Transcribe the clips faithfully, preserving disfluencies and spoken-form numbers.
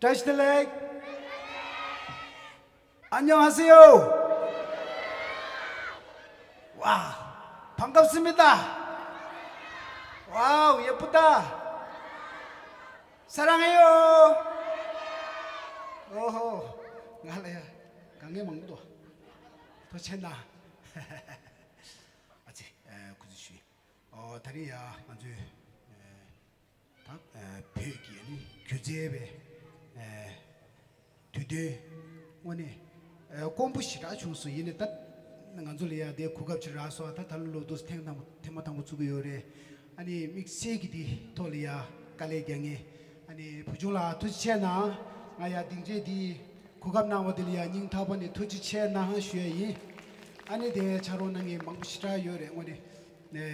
བཀྲ་ཤིས་བདེ་ལེགས། ཨ་ཉོ་ཧ་སེ་ཡོ། ཝ། ཕམ་ཁབ་སི་མི་ད། ཝའོ་ཡེ་པུ་ད། ས་ར་ངེ་ཡོ། ཨོ་ཧོ། ང་ལ་ཡ། གང་ངེ་མང་པོ་འདུག་ཐུགས་རྗེ་གནང་། ཨ་ཙི། ཨ། སྐུ་གཟུགས་ཞུ། ཨོ། ད་རེས་ཡ་ང་ཚོའི། ཨ། ད། ཨ། བོད་ཀྱི་ཨ་ནི་སྒྱུ་རྩལ་བའི། ཨ། དུས་སྟོན་དངོས་གནས། ཨ། དཀོན་པོ་ཞེ་དྲག་བྱུང་སོང་། ཡིན་ནའི་ད་ང་ཚོ་ལ་ཡ་དེ་གོ་སྐབས་ཅིག་རག་སོང་། ད་ད་ལོ་ལོ་དུས་ཐེངས་དང་པོ་ཐེངས་མ་དང་པོ་བཙུགས་ཀྱི་ཡོད་རེད། ཨ་ནི་དམིགས་བསལ་གྱི་དེ་ཐོག་ལ་ཡ་དཀའ་ལས་རྒྱག་མཁན། ཨ་ནི་བུ་ཆུང་ལགས་ཐུགས་རྗེ་ཆེ་གནང་། ང་ཡ་སྡིངས་ཆ་འདི་གོ་སྐབས་གནང་བ་དེ་ལ་ཡ་སྙིང་ཐག་པ་ནས་ཐུགས་རྗེ་ཆེ་གནང་ཞུ་ཡ་ཡིན། ཨ་ནི་དེ་ཕྱག་རོགས་གནང་མཁན་མང་པོ་ཞེ་དྲག་ཡོད་རེད། དངོས་གནས།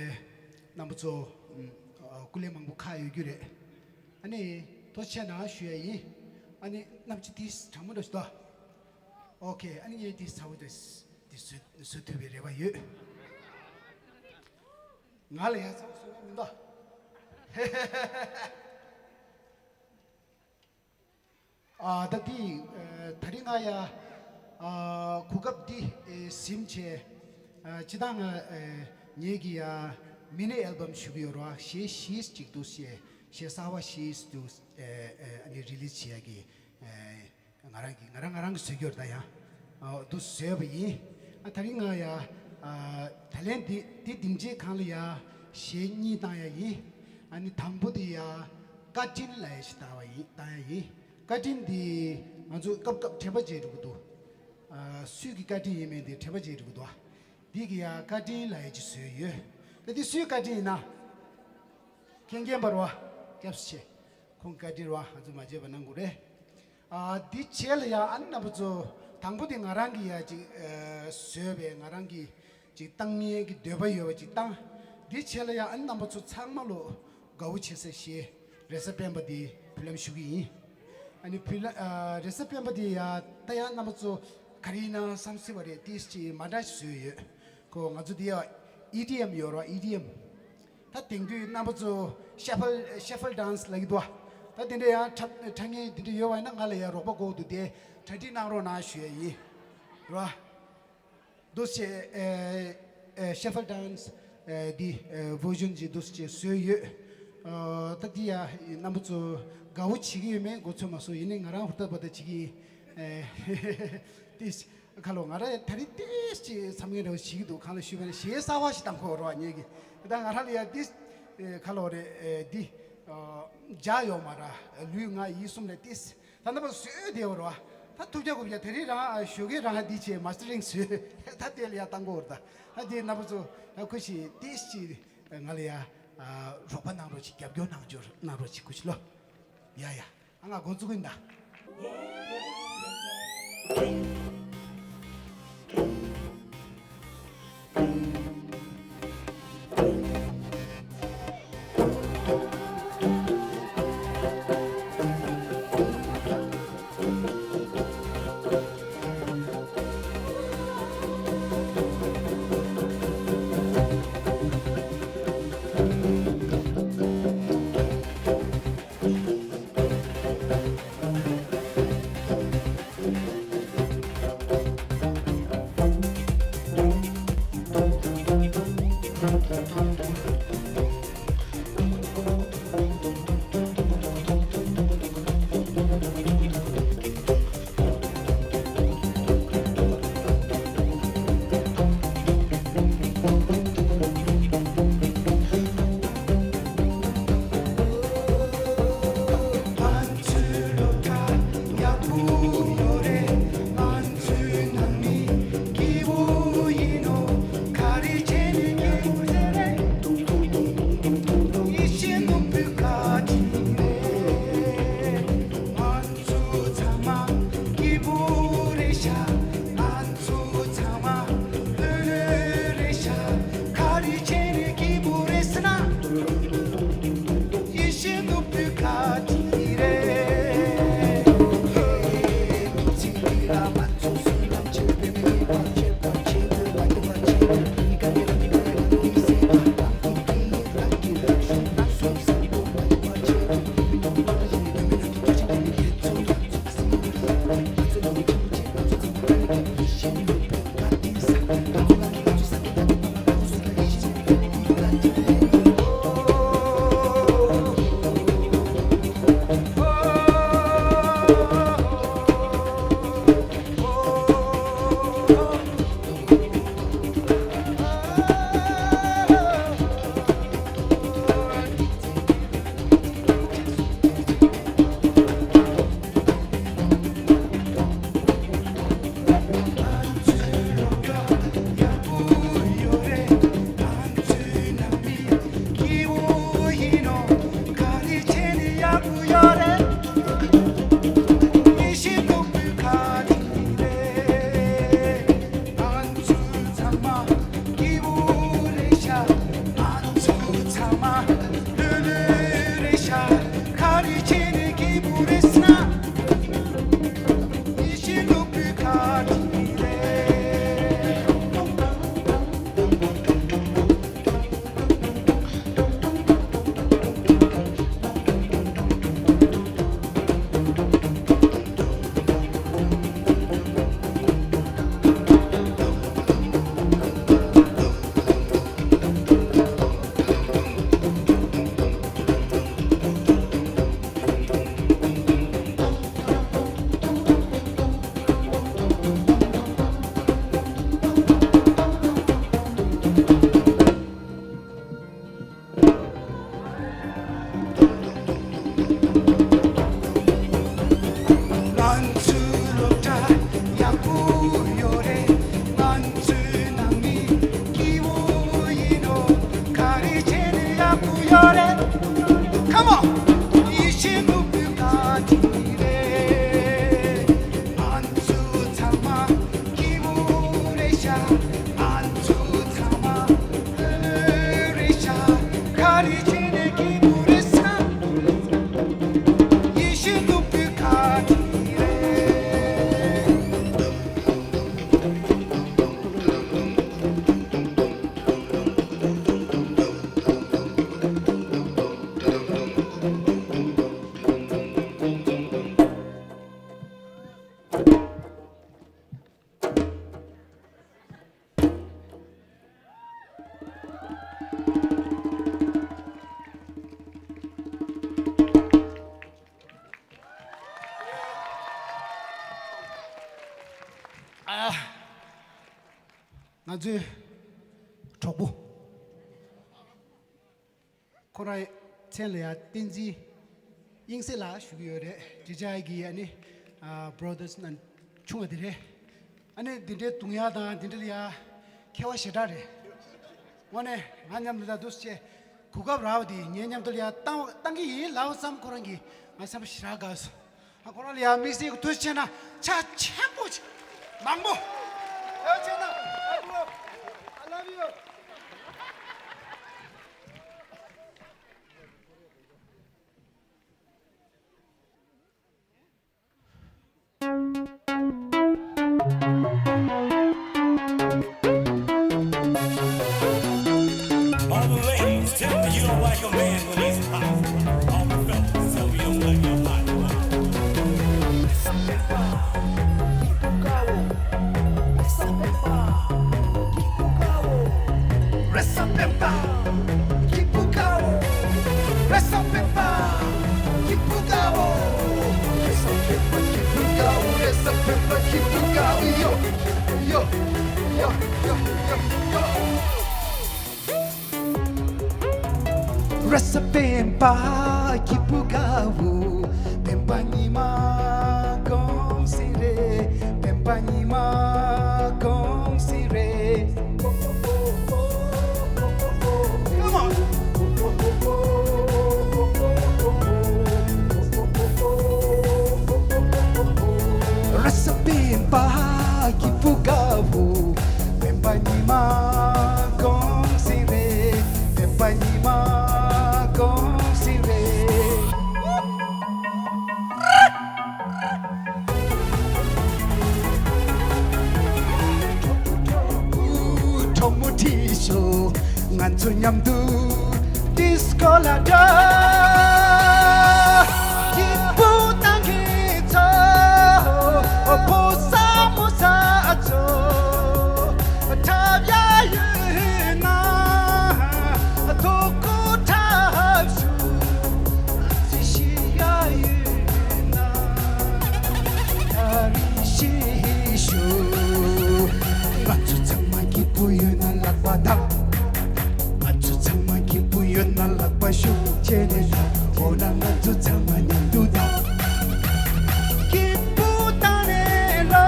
ཨ། རྣམ་པ་ཚོ། ཨ། སྐུ་ལས་མང་པོ་ཁག་ཡོད་རྒྱུ་རེད། ཨ་ནི་ཐུགས་རྗེ་ཆེ་གནང་ཞུ་ཡ་ཡིན། ཨ་ནི་རྣམ་ཅི་ཏིས་གྲང་མོ་འདྲ་ཞིག་འདུག་ཨོ་ཁེ། ཨ་ནི་ངས་ཏིས་ཚ་བོ་ཏིས་ཏིས་བཟོ་བཟོ་ཐུབ་པའི་རེ་བ་ཡོད། ང་ལ་ཡ་ཚ་བོ་བཟོ་ཡ་མི་འདུག་ཨ། ད་འདི། ཨ། ད་རིང་ང་ཡ། ཨ། གོ་སྐབས་འདི། ཨེ། ཟིན་བྱས། ཨ། སྤྱིར་བཏང་ང་། ཨེ། ངེད་ཀྱི་ཡ་མི་ནི་ཨལ་བམ་ཞུ་གི་ཡོད་རེད་བ། གཞས་བཞི་ཅིག་འདུག་གཞས་གཞས་གསར་བ་བཞི་འདུག་ཨེ། ཨེ། ཨ་ནི་རི་ལིཛ་བྱེད་ཡ་གི། ཨེ། ང་རང་གི་ང་རང་ང་རང་གི་བཟོས་ཀྱི་ཡོད་རེད་ད་ཡ། ཨ། འདུག་བཟོས་པ་ཡིན། ཨ། ད་རིང་ང་ཡ། ཨ། ད་ལན་འདི་འདི་སྡིངས་ཆའི་སྒང་ལ་ཡ་གཞས་གཉིས་བཏང་ཡ་ཡིན། ཨ་ནི་དང་པོ་དེ་ཡ། བཀའ་དྲིན་ལབ་ཡ་ཞིག་བཏང་བ་ཡིན། བཏང་ཡ་ཡིན། བཀའ་དྲིན་འདི་ང་ཚོ་སྐབས་སྐབས་དྲན་པ་བརྗེད་འགྲོ་གི་འདུག་ཨ། སུས་ཀྱི་བཀའ་དྲིན་ཡིན་མིན་འདི་དྲན་པ་བརྗེད་འགྲོ་གི་འདུག་འདི་གི་ཡ་བཀའ་དྲིན་ལབ་ཡ་ཅིག་བཟོས་ཡོད། ད་འདི་སུའི་བཀའ་དྲིན་ཡིན་ན། མཁྱེན་མཁྱེན་པ་རེད་བ། སྐྱབས་སུ་མཆི། ཁོང་བཀའ་དྲིན་རེད་བ། ང་ཚོ་མ་བརྗེད་པ་གནང་དགོས་རེད། ཨ། འདི་བྱས་ལ་ཡ་ཨ་ནི་རྣམ་པ་ཚོ། དང་པོ་དེ་ང་རང་གི་ཡ་ཅིག་ཨ། བཟོས་པའི་ང་རང་གི་ཅིག་བཏང་མཁན་གྱི་འདོད་པ་ཡོད་པ་ཅིག་བཏང་། འདི་བྱས་ལ་ཡ་ཨ་ནི་རྣམ་པ་ཚོ་ཚང་མ་ལོ་དགའ་བོ་བྱེད་ས་གཞས་རེས་གཟའ་སྤེན་པ་འདི་འབུལ་ལམ་ཞུ་གི་ཡིན། ཨ་ནི་འབུལ་ལ། ཨ། རེས་གཟའ་སྤེན་པ་འདི་ཡ་ད་ཡ་རྣམ་པ་ཚོ་ག་རེ་ཡིན་ན་བསམ་སྲིད་པ་རེད། ཏིས་ཅིག་མ་འདྲ་ཞིག་བཟོས་ཡོད། ཁོ་ང་ཚོ་འདི་ཡ་ཨི་ཌི་ཨེམ་ཡོད་རེད་བ། ཨི་ཌི་ཨེམ། ད་དེང་དུས་རྣམ་པ་ཚོ་ཤ་ཕལ་ཤ་ཕལ་ཌན་སི་ལབ་ཀྱི་འདུག་ད་དེ་འདྲ་ཡང་འཁྲབ་འཁྲབ་མཁན་དེ་འདྲ་ཡོད་པ་ཡིན་ན་ང་ལ་ཡང་རོགས་པ་དགོས་འདུག་དེ་གྲ་སྒྲིག་གནང་རོགས་གནང་ཞུ་ཡ་ཡིན། རོ། འདུག་སེ། ཨེ། ཨེ། ཤ་ཕལ་ཌན་སི། ཨེ། འདི། ཨེ། བར་ཞན་ཅིག་འདུག་སེ་བཟོས་ཡོད། ཨ། ད་འདི་ཡ་རྣམ་པ་ཚོ་དགའ་བོ་བྱེད་ཀྱི་ཡོད་མེད་མགོ་ཚོད་མ་སོང་། ཡིན་ནའི་ང་རང་ཧུར་ཐག་འབད་ཐག་བྱེད་ཀྱི་ཡིན། ཨེ། ཏིས། ཁ་ལོ་ང་ར་ད་རིང་ཏིས་ཅིག་མཚམས་ངན་རེ་བ་ཞིག་འདུག་གང་ལ་ཞུས་པ་ན་གཞས་གསར་བ་ཞིག་བཏང་དགོས་རེད་བ་ངེད་ཀྱི། ད་ང་ར་ལ་ཡ་ཏིས། ཨེ། ཁ་ལོ་རེད། ཨེ། འདི། ཨ། འཇགས་ཡོད་མ་ར། ལུས་ངག་ཡིད་གསུམ་ལ་ཏིས། ད་རྣམ་པ་བཟོས་བསྡད་ཡོད་རེད་བ། ད་ཐུགས་རྒྱལ་དགོངས་རྒྱལ་ད་རིང་རང་ཞོགས་ཀས་རང་འདི་བྱས་མ་སི་ཊ་རིང་བཟོས། ད་དེ་ལ་ཡ་བཏང་དགོས་རེད་ད། ད་དེ་རྣམ་པ་ཚོ་ད་ཁུ་ཤི་ཏིས་ཅིག་ང་ལ་ཡ། ཨ། རོགས་པ་གནང་རོགས་ཅིག་རྒྱབ་སྐྱོར་གནང་རོགས་གནང་རོགས་ཅིག་ཁུ་ཤི་ལོ། ཡ་ཡ། ཨ། ང་འགོ་བཙུགས་ཀྱིན་གདའ། ང་ཚོའི་གྲོགས་པོ། ཁོ་རང་མཚན་ལ་ཡ་བསྟན་འཛིན་དབྱིངས་གསལ་ལགས་ཞུ་གི་ཡོད་རེད། ཇི་ཅའི་གི་ཨ་ནི་ཨ་brothers ནང་ཆུང་བ་དེ་རེད། ཨ་ནི་འདི་འདྲའི་རྡུང་ཡ་དང་འདི་འདྲ་ལ་ཡ་མཁས་པ་ཞེ་དྲག་རེད། དངོས་གནས་ང་མཉམ་དུ་ད་འདུག་སེ་གོ་སྐབས་རག་པ་དེ་ངའི་མཉམ་དུ་ལ་ཡ་བཏང་བཏང་གི་ཡིན་ལབ་བསམ། ཁོ་རང་གིས་ང་སེམས་པ་ཞེ་དྲག་དགའ་སོང་། ཨ་ཁོ་རང་ལ་ཡ་དམིགས་བསལ་གྱི་ཐུགས་རྗེ་ཆེ་གནང་། ཕྱག་ཆེན་པོ་ཆེ་མང་པོ། ཐུགས་རྗེ་ཆེ་གནང་། I love you. All the ladies, tell me you don't like a man when he's hot. All the fellas, tell me you don't like your hot. རེས་གཟའ་སྤེན་པ་སྐྱིད་པོ་དགའ་བོ། སྤེན་པ་ཉི་མ་གང་ཟིན་རེད། སྤེན་པ་ཉི་མ་གང་ཟིན་རེད། རེས་གཟའ་སྤེན་པ་སྐྱིད་པོ་དགའ་བོ། སྤེན་པ་ཉི་མ་གང་ཟིན་རེད། སྤེན་པ་ཉི་མ་གང་ཟིན་རེད། གྲོགས་མོ་ཁྲིད་ཤོག་ང་ཚོ་མཉམ་དུ་ཌིས་ཀོ་ལ་འགྲོ། སྐྱིད་པོ་བཏང་གི་ཚོ། ཕོ་གསར་མོ་གསར་ཚོ། འཁྲབ་ཡ་ཡོད་ན་ཐོ་ཀོ་འཁྲབ་ཤོག་ཅི་ཤེས་ཡ་ཡོད་ན་ཨ་རི་ཤེས་ཤོག་ང་ཚོ་ཚང་མ་སྐྱིད་པོ་ཡོད་ན་ལག་པ་བརྡབ། ང་ཚོ་ཚང་མ་སྐྱིད་པོ་ཡོད་ན་ལག་པ་ཤུགས་ཆེ་ནས་བརྡབ། འོ་ན་ང་ཚོ་ཚང་མ་མཉམ་དུ་བརྡབ། སྐྱིད་པོ་བཏང་ནས་ལོ།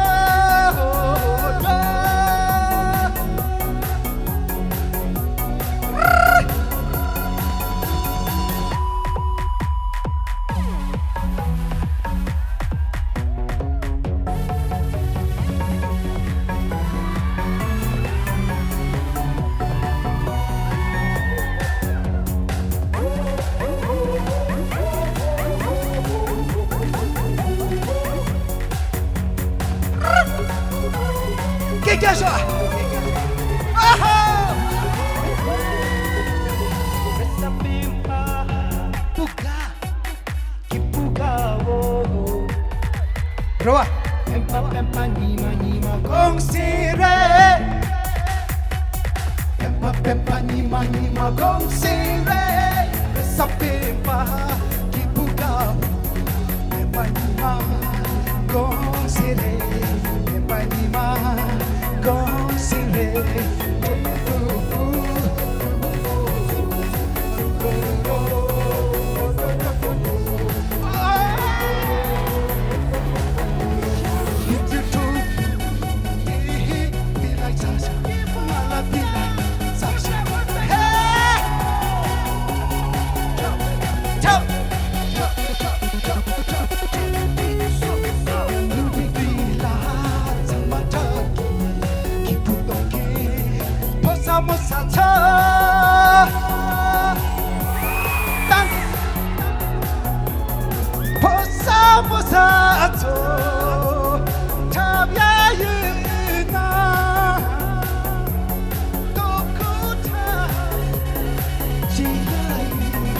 སྐད་རྒྱག་ཤོག་ཨ་ཧ། རེད་བ། སྤེན་པ་སྤེན་པ་ཉི་མ་ཉི་མ་གང་ཟིན་རེད། སྤེན་པ་སྤེན་པ་ཉི་མ་ཉི་མ་གང་ཟིན་རེད། རེས་གཟའ་སྤེན་པ་སྐྱིད་པོ་དགའ་བོ། སྤེན་པ་ཉི་མ་གང་ཟིན་རེད། སྤེན་པ་ཉི་མ་གང་ཟིན་རེད། ཕོ་གསར་མོ་གསར་ཚོ་འཁྲབ་ཡ་ཡོད་ན་ཐོ་ཀོ་འཁྲབ་ཅི་ཡ་ཡོད་ན།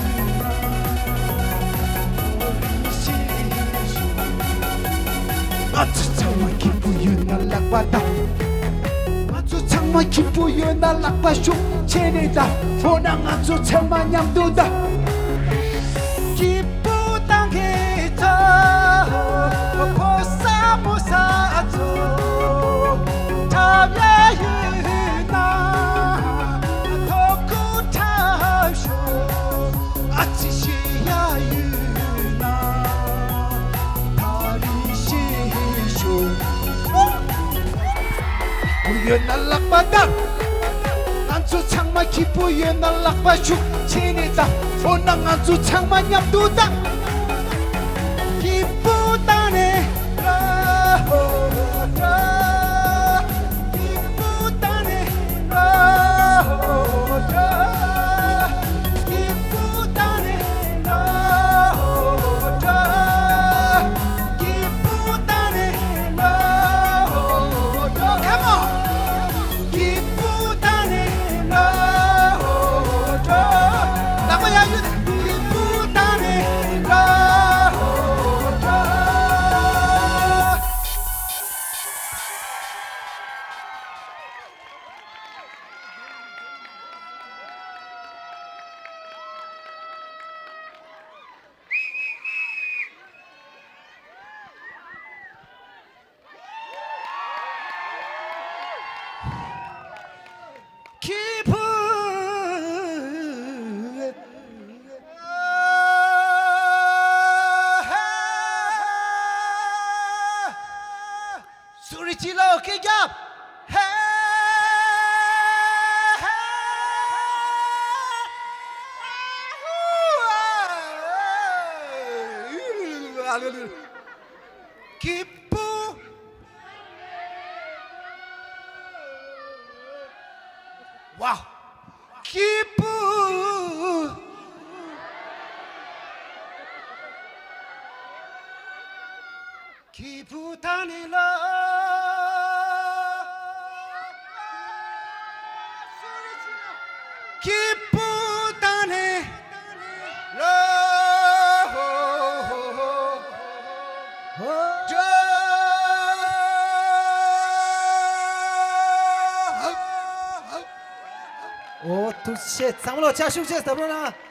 ང་ཚོ་ཚང་མ་སྐྱིད་པོ་ཡོད་ན་ལག་པ་བརྡབ། ང་ཚོ་ཚང་མ་སྐྱིད་པོ་ཡོད་ན་ལག་པ་ཤུགས་ཆེ་ནས་བརྡབ། འོ་ན་ང་ཚོ་ཚང་མ་མཉམ་དུ་བརྡབ། སྐྱིད་པོ་བཏང་གི་ཚོ། ཕོ་གསར་མོ་གསར་ཚོ། ཡོད་ན་ལག་པ་བརྡབ། ང་ཚོ་ཚང་མ་སྐྱིད་པོ་ཡོད་ན་ལག་པ་ཤུགས་ཆེ་ནས་བརྡབ། འོ་ན་ང་ཚོ་ཚང་མ་མཉམ་དུ་བརྡབ། སྐྱིད་པོ་བཏང་ནས་ལོ་འགྲོ། སྐྱིད་པོ་བཏང་ནས་ལོ་འགྲོ། སྐྱིད་པོ་བཏང་ནས་ལོ་འགྲོ། སྐྱིད་པོ་བཏང་ནས་ལོ་འགྲོ། Come on! སྐྱིད་པོ་བཏང་ནས་ལོ་འགྲོ། ལག་པ་ཡར་གཡུག་ནས། སྐྱིད་པོ་བཏང་ནས་ལོ་འགྲོ། སྐྱིད་པོ། སུ་རེད་ཅི་ལོ་སྐད་རྒྱབ། ཧེ། སྐྱིད་པོ། ཝའོ། སྐྱིད་པོ། སྐྱིད་པོ་བཏང་ནས་ལོ། སྐྱིད་པོ་བཏང་ནས་ལོ། འགྲོ། ཨོ་ཐུགས་རྗེ་ཆེ། ཚང་མ་ལོ་ཕྱག་ཤུགས་ཆེ་ཟབ་རོགས་གནང་།